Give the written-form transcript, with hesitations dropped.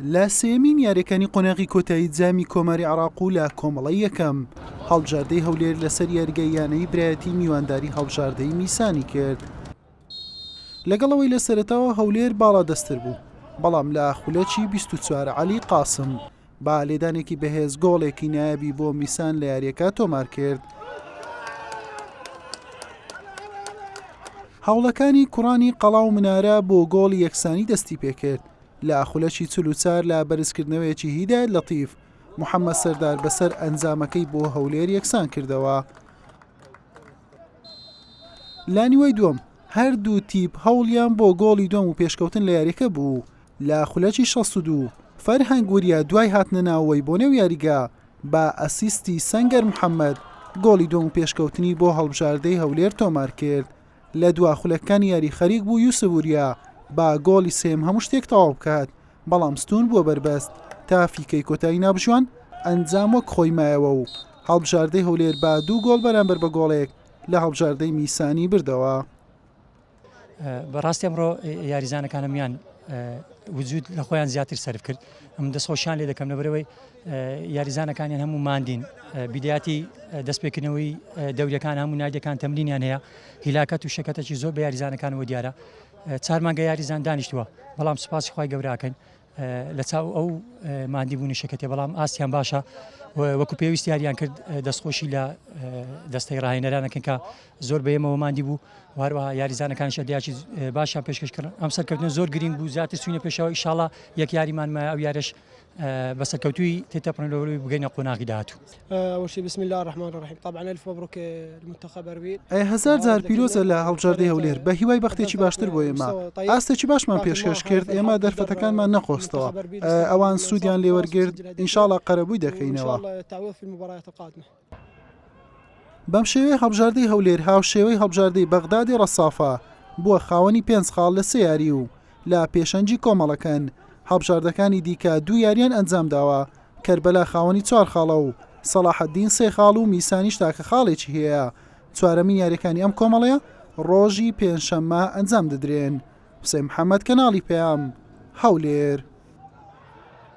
لە سێیەمین یاریەکانی قۆناغی کۆتایی جامی کۆماری عێراق و لە کۆمەڵەی یەکەم، هەڵبژاردەی هەولێر لەسەر یاریگای یانەی برایەتی میوانداری هەڵبژاردەی میسانی کرد. لەگەڵ ئەوەی لە سەرەتاوە هەولێر باڵادەستتر بوو، بەڵام لە خولەکی 24 عەلی قاسم بە لێدانێکی بەهێز گۆڵێکی نایابی بۆ میسان لە یاریەکە تۆمارکرد. هەوڵەکانی کوڕانی قەڵا و منارە بۆ گۆڵی یەکسانی دەستی پێکرد، لە خولەکی 44 لە بەرزکردنەوەیەکی هیدایەت لەتیف، محەممەد سەردار بەسەر ئەنجامەکەی بۆ هەولێر یەکسان کردەوە. لە نیوەی دووەم هەردوو تیپ هەوڵیان بۆ گۆڵی دووەم و پێشکەوتن لە یاریەکە بوو، لە خولەکی 62 فەرهەنگ وریا دوای هاتنە ناوەوەی بۆ نێو یاریگا بە ئەسیستی سەنگەر محەممەد گۆڵی دووەم و پێشکەوتنی بۆ هەڵبژاردەی هەولێر تۆمارکرد. لە دوا خولەکەکانی یاری خەریک بوو یوسف وریا بە گۆڵی سێیەم هەموو شتێک تەواو بکات، بەڵام ستوون بووە بەربەست تا فیکەی کۆتایی ناوبژیوان ئەنجام وەک خۆی مایەوە و هەڵبژاردەی هەولێر بە دوو گۆڵ بەرامبەر بە گۆڵێک لە هەڵبژاردەی میسانی بردەوە. بەڕاستی ئەمڕۆ یاریزانەکانمیان وجود لە خۆیان زیاتر سەرف کرد ئەم دەستخۆشیان لێ دەکەم لەبەرەوەی یاریزانەکانیان هەموو ماندین بیداتی دەستپێکردنەوەی دەوریەکان هەموو نادیەکان تەمرینیان هەیە هیلاکەت و شەکەتێکی زۆر بە یاریزانەکانەوە دیارە چارمانگە یاریزان دانیشتووە بەڵام سوپاسی خی گەوراکەن لە چاو ئەو مادی بوونی شەکەتێ بەڵام ئاستیان باشە وەکو پێویست یاریان کرد دەستخۆشی لە دەستەی ڕاهێنەرانەکەن کە زۆر بە ئێمەوە مادی بوو هەروەها یاریزانەکانیش ئەدیاکی باشیان پێشکەش کردن ئەم سەرکەوتنە زۆر گرنگ بوو زیاتر چوینە پێشەوە ئیشاڵا یەک یاریمان مایە ئەو یارەش بە سەرکەوتووی تێتەپڕین لەوەی بگەینە قۆناغی داهاتوو. اول شيء بسم الله الرحمن الرحيم طبعا الف مبروك المنتخب اربيل ئەی هەزار جار پیرۆزە لە هەڵبژاردەی هەولێر بە هیوای بەختێکی باشتر بۆ ئێمە ئاستێکی باشمان پێشکەش کرد ئێمە دەرفەتەکانمان نەقۆستەوە ئەوان سوودیان لێوەرگرت ئینشاڵا قەرەبووی دەکەینەوە. بەم شێوەیە هەڵبژاردەی هەولێر هاوشێوەی هەڵبژاردەی بەغدادی ڕەسافە بووە خاوەنی پێنج خاڵ لە سێ یاری و لە پێشەنگی کۆمەڵەکەن، هەڵبژاردەکانی دیکە دوو یاریان ئەنجامداوە، کەربەلا خاوەنی چوار خاڵە و سەڵاحەدین سێ خاڵ و میسانیش تاکە خاڵێکی هەیە، چوارەمین یاریەکانی ئەم کۆمەڵەیە ڕۆژی پێنجشەممە ئەنجام دەدرێن. حوسێن محەمەد، کەناڵی پەیام، هەولێر.